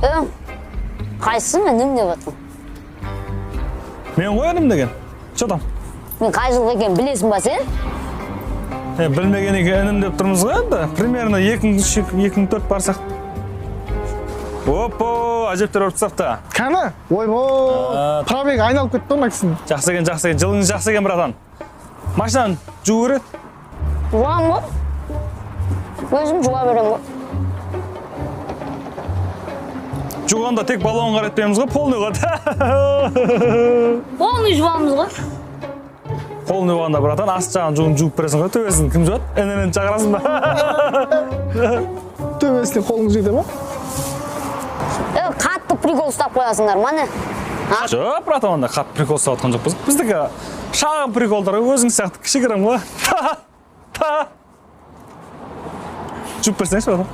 Е, қайсысы інім деп жатқан? Мен ғой інім деген. Че там? Мен қай жылғы екенін білесің ба сен? Е, білмеген екен, інім деп тұрмыз ғой енді. Примерно 2003, 2004 барсақ. Опа, әжептәуір ұрып тастапты. Кәні, ойбой, пробег айналып кетті ғой мына кісінің. Жақсы екен, жақсы екен. Жылыңыз жақсы екен, братан. Машинаны жуу керек. Жуамын ғой. Өзім жуа беремін ғой. Жуғанда тек баллон қаратпаймыз ғой, полный ғой. Полный жуамыз ғой. Полный болғанда, братан, аст жағын жуын жуып бересің ғой, төбесін кім жуады? Інінен шақырасың ба? Төбесіне қолың жете ма? Е, қатты прикол ұстап қоясыңдар ма, не? А? Жоқ, братан, онда қатты прикол ұстап жатқан жоқпыз. Біздікі шағын приколдар ғой, өзің сияқты кішігірім ғой. Та, та. Жуып берсеңші, братан.